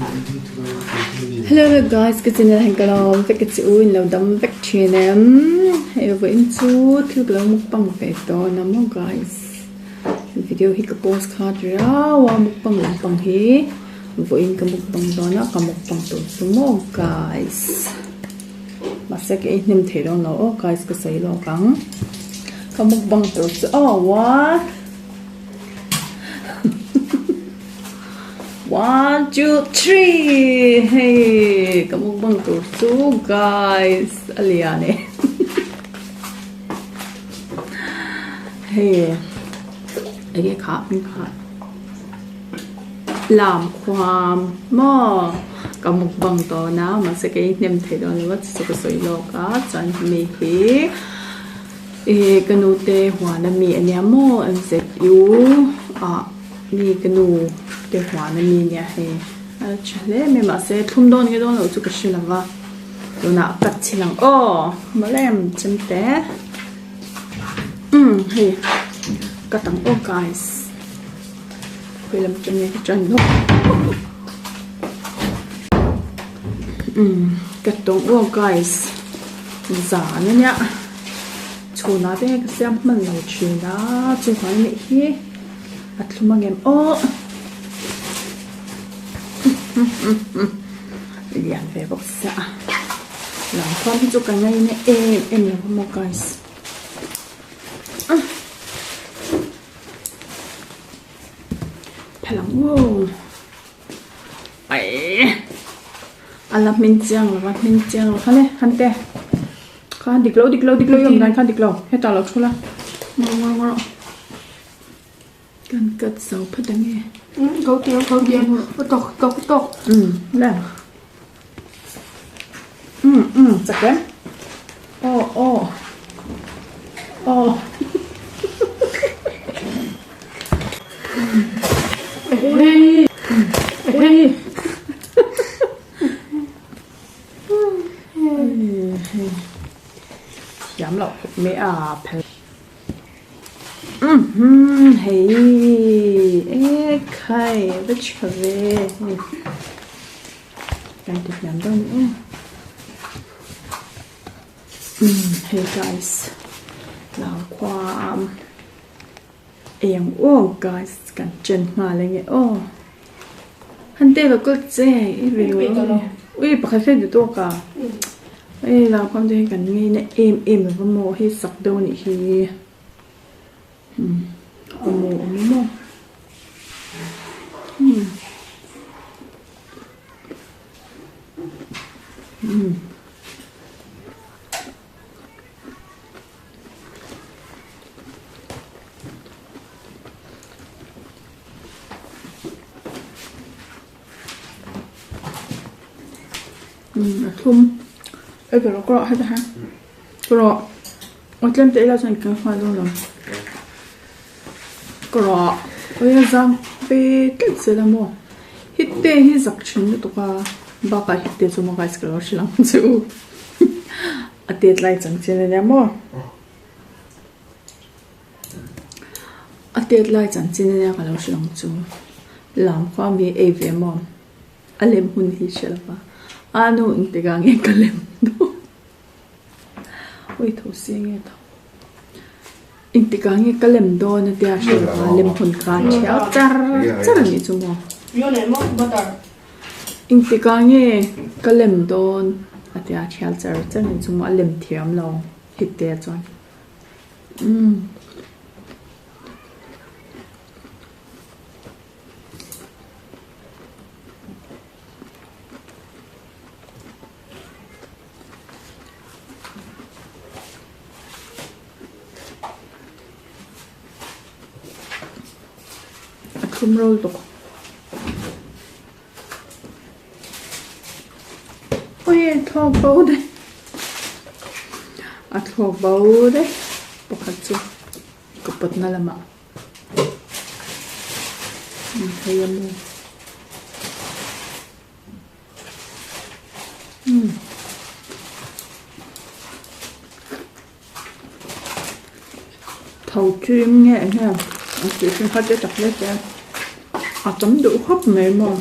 Hello guys ka channel hian ka lawm vek a che u in lo dam vek thin em hei vawiin chu thil ka lo mukbang ve dawn a maw guys video hi ka post kha riau a mukbang lampang hi vawiin ka mukbang dawn a ka mukbang tur chu maw guys mahse ka ei hnem thei dawn lo aw guys ka sawi lawk ang ka mukbang tur chu aw what. One two three hei ka mukbang tur chu guys a lian e hei enge kha hming kha lam khuam maw ka mukbang dawn a mahse kei hnem thei dawn lo a chu chu ka sawi lawk a chuan hemi hi. Ehh ka nu te huan ami ania maw MZU ah mi ka nu te huan ami ania hei a tha hle mai mahse thlum dawn nge dawn loh chu ka hre lo va tunah ka chhin ang aw mawle em chemte umm hei ka tang aw guys khawi lam atang nge ka tan dawn umm ka tawng aw guys zan ania. Chhunah te ka siam hman lo thin a, chuvang a nih hi a thlum ang em aw lian ve bawk sia a lam khuam hi chu ka ngaina em em lo a maw guys phel ang aw aih a la hmin chiang lo a hmin chiang lo khan e han te. Khan dik lo dik lo dik lo i awm dan khan dik lo hetah lo thu la ngawr ngawr ngawr kan cut zo phat ang e Go tiang go tiang tawk tawk tawk um le um um chak em aw aw aw ui Thiam loh khawp mai a phel hei e khai va tha ve hei kan ti hniam dawn ni em hei guys tlangkhuam eng aw guys kan chen nghal ange aw han te lo kal che i ve lo ui pakhat hret duh tawk a hei lam te hi kan ngei na em em lo va maw hei sak deuh anih hi umm a maw awm maw umm umm. A thlum e ka rawh heta ha ka rawh aw tlem te ila chuan ka nghal dawn lo ka rawh oi a zang pe tlat zel a maw hite hi zak thin lutuk a bakah hite chu maw guys ka lo hrilh ang che u. A tet lai chang chin ania maw? A tet lai chang chin ania ka lo hrilh ang chu. Lam khua mi ei ve maw? A lem hun hi hre lo va. A nu engtik ah nge ka lem dawn? Ui tho si nge tho. Engtik ah nge ka lem dawn a tia hre lo va lem hun kha thiau char char a nih chu maw? Engtik ah nge ka lem dawn a tia thial char char ni chu maw a lem thiam lo hite chuan umm. A thlum ro lutuk. Ui a thlawk bo daih. A thlawk bo daih pakhat chu ka pawtna lamah hei a mu. Tho chim nge nge a tih hrim kha te tak hle te a tam duh khawp mai maw.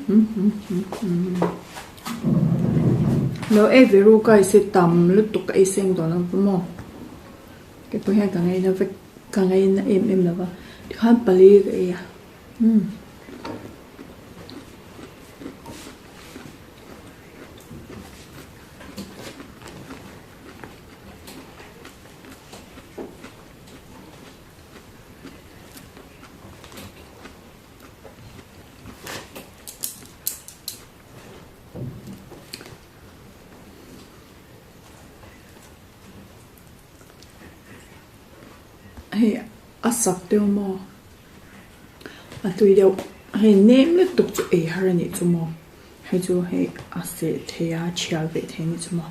Lo ei ve ru guys hi tam lutuk ka ei seng dawn ang maw keipawh hian ka ngaina vek ka ngaina em em lo va tikhan pali ka ei a umm. Hei a sak deuh maw a tui deuh hei nem lutuk chu ei har a nih chu maw hei chu hei a seh thei a chhiar ve thei a nih chu maw.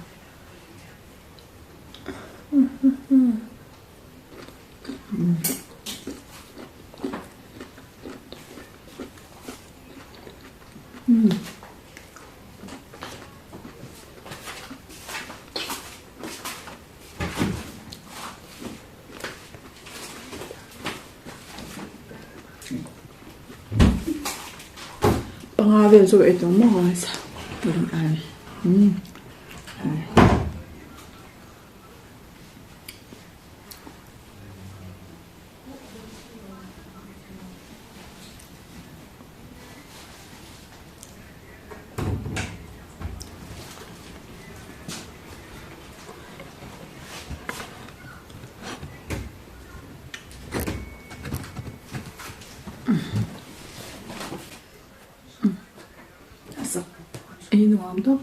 Panga vel chu ei tawh maw guys Ei nuam tawp.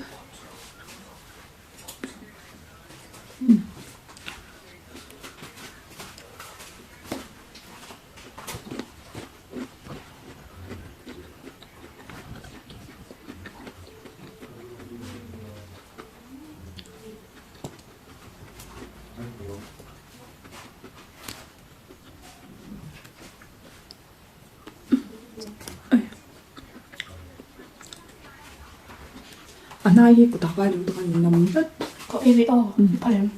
A hnai hi kutah vai duh tak a ni nam tlat. Ka ei ve aw, i phal em?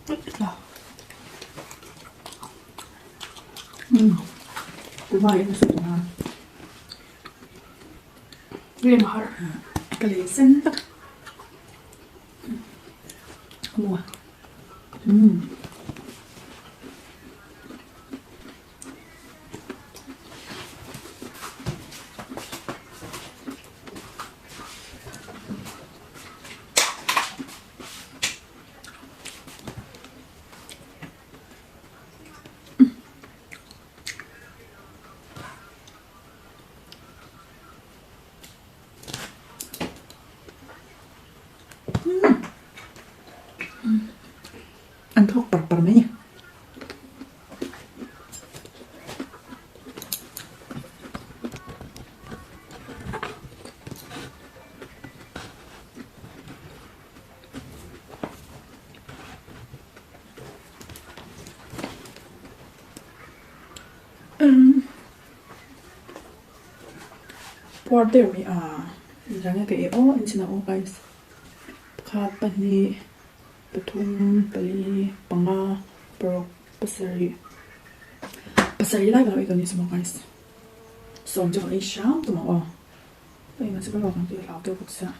Tla. Ku vai in a su tawh a. Lem har. Ka lei sen tak. Maw. An thawk par par mai a ni. Puar deuh hi a engzah nge ka ei aw en chin ang aw guys pakhat pahnih pathum pali panga paruk pasarih pasarih lai ka lo ei tawh a ni chu maw guys sawm chu ka ei hram tawh ang aw hei mahse ka ruak ang tih ka hlau deuh bawk sia.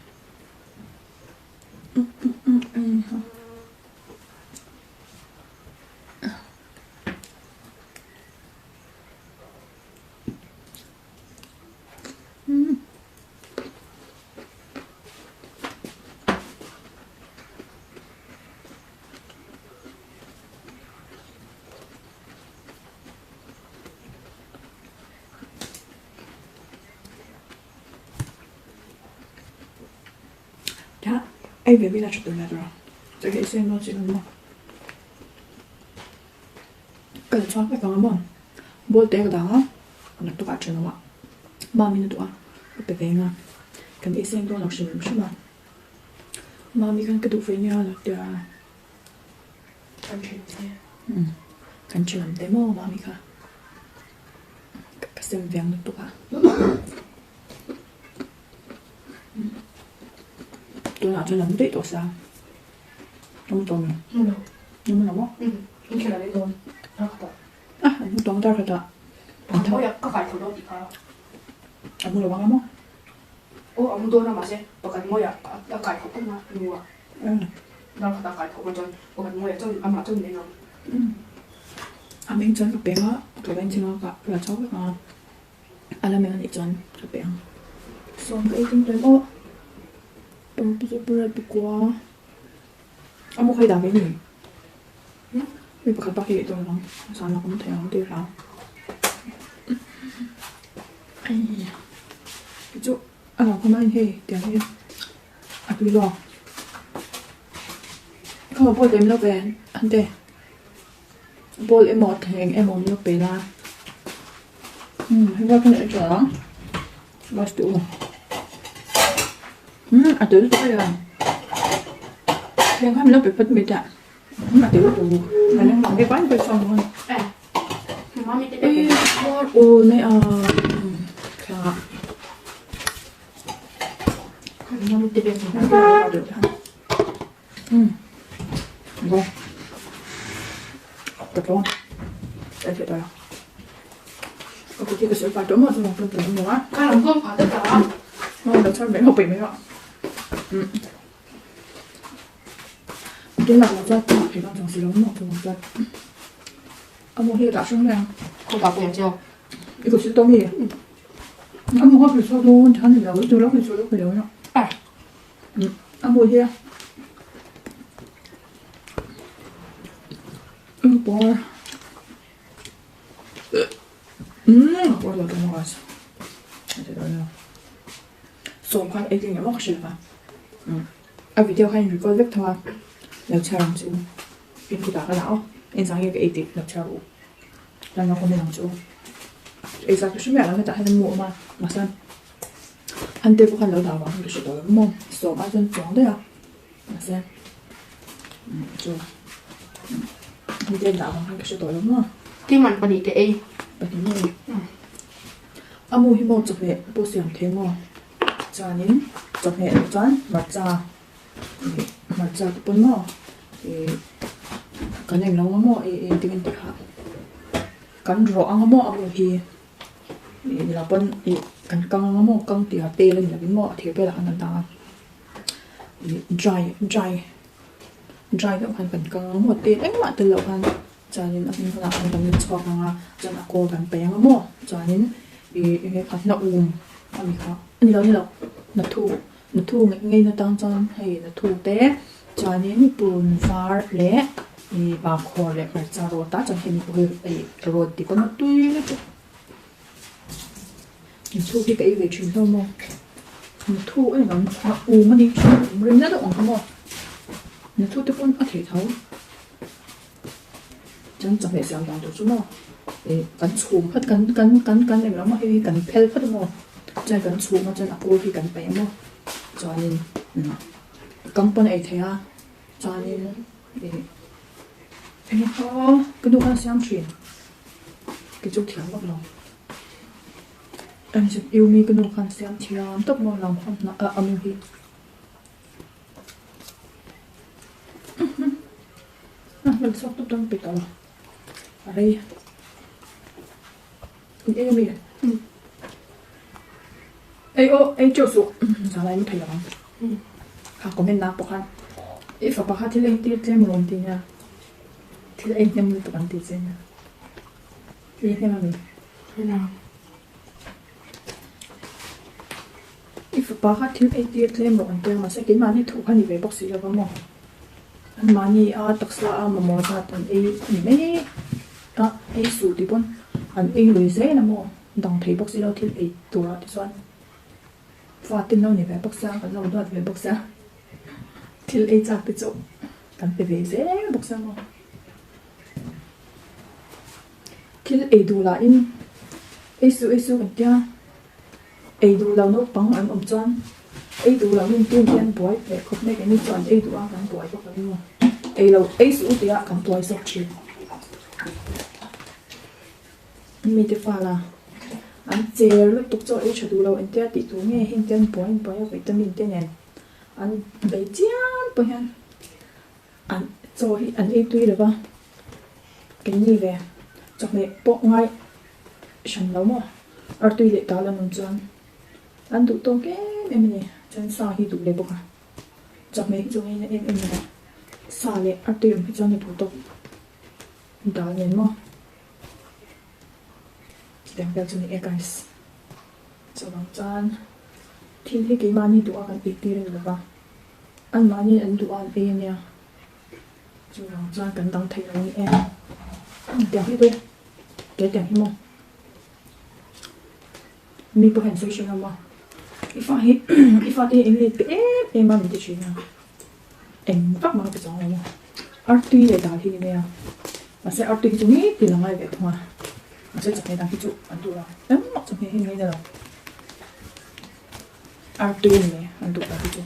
Ei ve vila tha tur la tura chu hei sen dawn si lo maw ka la chhuak vek ang a maw ball te ka dang a naktuk ah thenawm ah mami na duh a ka pe ve ang a kan ei seng dawn lo hrim hrim a mami khan ka duh ve nia lo tia kan thenawm te maw mami kha ka sem ve ang lutuk a. Tunah chuan an daih tawh sia a mu tawh mi? Mu lo. A mu lo maw? Umm in khelh a leh dawn dar khatah. Ah an mu tawh ang dar khatah. An tho. Ka kai tho dawn tih kha. A mu lo ang a maw? Aw a mu dawn a mahse pakhat mawiah a kai khawp ang a nu a. Dar khat a kai khawp a chuan pakhat mawiah chuan amah chuan min eng ang. A meng chuan ka peng a, ka lo enching a ka la chau vek ang a, a la meng anih chuan ka pe ang. Sawm ka ei tum tawh em aw. Pawng pakua. A mu khai dah ve ni. Mi pakhat bak hi ei dawn ang, zan ah ka mu thei ang tih hlau. Ai chu a lo khawm a hei tiang hi a tui zawk. Khaw bowl lem lo ve an ti. Bowl emaw thleng emaw min lo pe la. Umm hei rual khan a tha ang. Rice te u. Umm a tui lutuk a nia. Thleng kha min lo pe phawt mai teh. Umm a tui lutuk. Ka leng lang vek vai vai sawn dawn. Ei khuar aw nei a thleng ah. Umm go. Ka tlawng. Ka thei tawh lo. Ka kut hi ka sawi fai tawh maw chu ka tlawng maw a. Ka lam kawng phah ta ta a. Maw lo char mai ho peih mai a. Umm. Tun ah chuan thei dawn chuang si lo maw chu chuan. A mu hi ka dah hrang mai ang. Khaw pa pawh chiang. I kut sil tawh mi? A mu kha hrilh chhuak dawn than ni lo i tur lo hrilh chhuak dawn lo. A mu hi a pawr. Umm a pawr lo tawh maw guys. A ti dawn lo. Sawm khan ei tleng emaw ka hrilh a. A video kha in record vek tho a, lo chhiar ang che u. In kutah ka dah aw, engzah nge ka ei tih lo chhiar u. Chuan lo comment ang che u. Ei zat ka hre miah lo hetah hian a mu awm a, mahse han te pawh khan lo dah vang khan ka hre tawh lo maw. Sawm ai chuan chuang daih a, mahse chu han te dah vang khan ka hre tawh lo maw. Keimah pahnih te ei. Pahnih maw? A mu hi maw chawhmeh pawh siam thei maw? Chuanin chawhmeh loh chuan hmarcha ih hmarcha te pawn maw ih kan englo ang maw ih engtin nge tih kha kan rawh ang maw a mu hi ih ni lo pawn ih kan kang ang maw kang tih ah tel a ni lovin maw a thir velah khan kan dah a ih dry dry dry deuh khan kan kang ang maw tel engmah tel loh khan. Chuanin a hmun hunah khan kan lut chhuak ang a, chuan a kawl kan paih ang a maw? Chuanin ih eng nge kha hna um a ni kha, a ni lo ni lo, hnathu hnathu ngeih ngei na tang chuan hei hnathu te chuanin pun var leh ih bahkhawr leh hmarcha rawt a chuan hemi pawh hi ih rawt dik awm a tui lutuk. Hnathu hi ka ei ve thin hlawm maw? Hnathu a ni lo hna um a ni thin um rem na deuh ang kha maw? Hnathu te pawn a theih tho. Chuan chawhmeh siam dan tur chu maw ih kan chhum phawt kan kan kan kan eng lam hi kan phel phawt a maw chuan kan chhum a chuan a kul hi kan paih a maw chuanin kam pawn a ei theih a chuanin ih eng emaw ka nu khan a siam thin kei chu thiam vak lo U mi ka nu khan siam thiam tawp maw lam khaw hnah a amu hi. A hmel chhuak tawp dawn pe tawh a rei in ei ami ei aw ei teuh suh zan ah in thei lo ang kha comment nak pawh khan i fapa kha thil ei tir tlem rawh an ti nia thil ei hnem lutuk an ti che nia ei hnem ami. I fapa kha thil ei tir tlem rawh an tia mahse keimahni thu kha ni ve bawk si lova maw? Anmahni a taksa a mamawh zat an ei a ni mai a, ei suh tih pawn an ei lui zel a maw? Dang thei bawk si lo thil ei turah te chuan fa te lo ni ve bawk sia kan lo duat ve bawk sia thil ei chak te chu kan pe ve zel bawk sia maw? Thil ei duh lahin ei suh ei suh kan tia. Ei duh lo naupang an awm chuan ei duh lo in tun hian buai leh khawp mai keini chuan ei duh a kan buai bawk ang emaw ei lo ei suh u tia kan buai zawk thin. Mite fa la an cher lutuk chaw ei tha duh lo engtia tih tur nge heng te an buai an buai a vitamin te nen an bei chiam pawh hian an chaw hi an ei tui lo va keini ve chawhmeh pawh ngai hran lo maw. Artui leh dal an awm chuan. An duh tawk em em a ni. Chuan sa hi duh leh bawk a. Chawhmeh hi chu ngaina em em lo. Sa leh artui awm hi chuan a duh tawk dal nen maw. Chutiang vel chu ni e guys. Chuvang chuan thil hi keimahni duh a kan ei tir a ni lova. Anmahni an duh a an ei a nia. Chuvang chuan kan dang thei lo a ni e. Tiang hi chu ke tiang hi maw. Mi pawh hian sawi hre lo a. I fa hi i fate hi eng nge pe em em a min ti thin a. Eng vak mah ka pe chuang lo maw. Artui leh dal hi ni mai a. Mahse artui hi chu ngei tin a ngai ve thung a. Mahse chawhmeh dang hi chu an duh lo. Engmah chawhmeh hi an ngaina lo. Artui a ni mai an duh lo hi chu.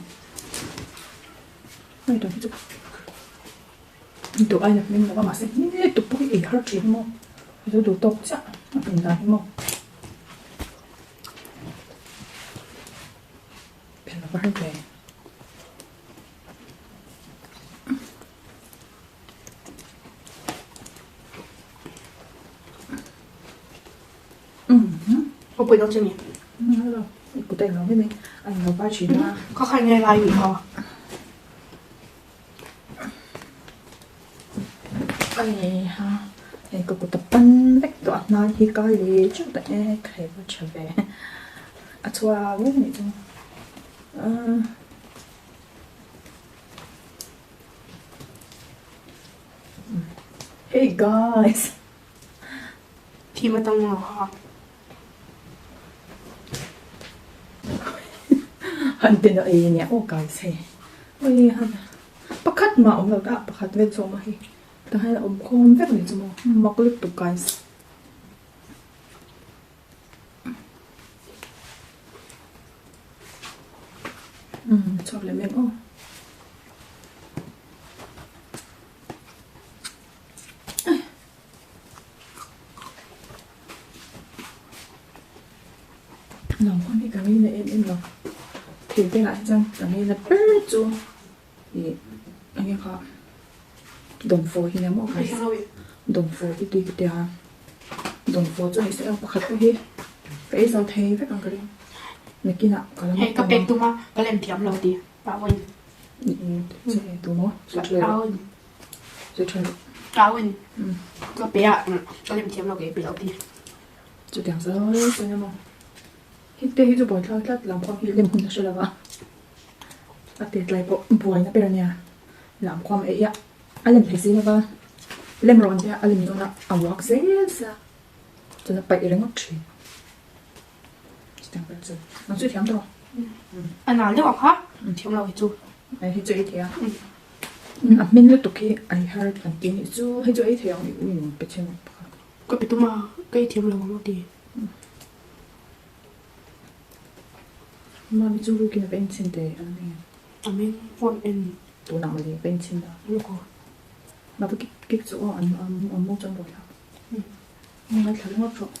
Hei tawng hi chu duh aina hming lo a mahse hming lutuk pawh hi ei har thin maw a lo duh tawk chiah a hmin dan hi maw phelh a var ve. Aw pawih dawn che mi. Hello, i kut a englo mai mai a englo var thin a. Ka khai nge lai ni kha. Ai ha, hei ka kut a pan vek tawh a hnai hi ka leh teuh ta e, ka hei va tha ve. A chhuak vek anih chu. Hey guys. Thim atang lo ha. Han tin a ei ania aw guys hei. Oi han pakhat mah awm lo ta pakhat vel chu awm a hei. Tah hian a awm khawm vek anih chu maw mak lutuk guys. Umm chhuak leh mek aw. Lo khaw hi ka ngei na em em lo thil te lah hi chuan ka ngei na ber chu ih eng nge kha dawnfawh hi nia maw guys dawnfawh hi tui ka tia dawnfawh chu hei sawi ang pakhat pawh hi ka ei zo thei vek ang ka ring nakinah ka la hei ka pek tum a ka lem thiam lo ti pah vawiin tu maw Tawin ka pe a ka lem thiam lo ke pe lo ti. Chutiang zo chuan emaw hi te hi chu buai thlak tlat lam khuam hi lem hun a hre lo a, a tet lai pawh buaina ber ania lam khuam eih a a lem thei si lova lem rawn te a lem dawn a a uak zel sia chuan a paih ringawt thin chutiang ber chu nang chu i thiam tawh. A nal deuh ang kha thiam lo hi chu. Hei chu ei thei a. A hmin lutuk hi ai har kan ti anih chu hei chu ei thei ang i uin pe chhin pakhat. Ka pe tum a, ka ei thiam lo ang a ti. Mami chu rukin a va en chhin teh an ni. A meng phone en. Tunah mawle va en chhin a. Lawk aw. Mah va kik kik chu aw an an mu chuan buai thlak. Ngaithla ringawt rawh.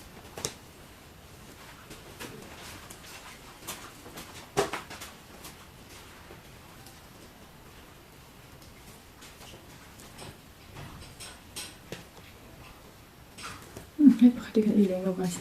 Hei pakhat hi kan ei leng lo guys.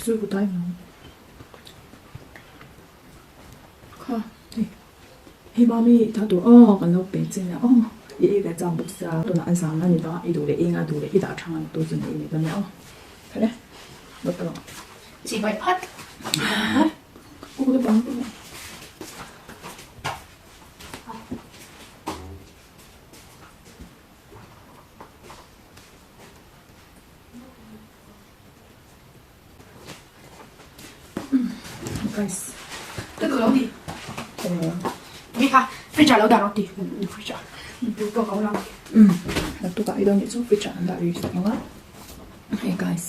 Zui ku tai ang kha hei hei mami ta tur aw kan lo pe che nia aw i ei ve chang bawk sia tunah an zan a ni bawk a i duh leh eng a duh leh i dah thang a ni tur chu ni i ni aw hale lo ta rawh. Chi bai phat. Ku te bang tu. Guys. Te ko lo ti. Mi kha fridge lo dah rawh ti. Fridge. Tu to ka lang. Tu ka i don ni chu fridge an dah ri sak anga. Hey guys.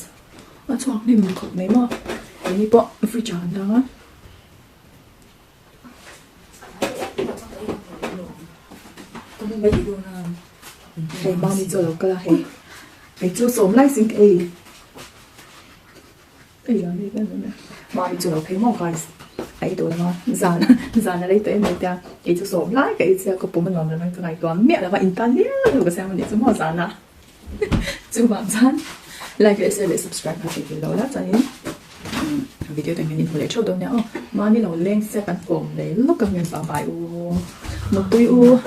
A chhuak hnem khawp mai maw keini pawh fridge ah kan dang a. Hei mami chu a lo kal a hei kei chu sawm lai sin ka ei ei lo ni vel mai mami chu a lo phei maw guys a ei tawh lo a zan zan a rei tawh em mai te a kei chu sawm lai ka ei che a ka pum a nuam lo mai ka ngaihtuah miah lo va intan viau lo ka siam a nih chu maw zan a. Chuvang chuan like leh share leh subscribe kha tih lo la chuanin video te hian in hmu leh theuh dawn nia aw. Mahni lo leng se kan kawm leh lawk ang em bye bye u. Mutui u.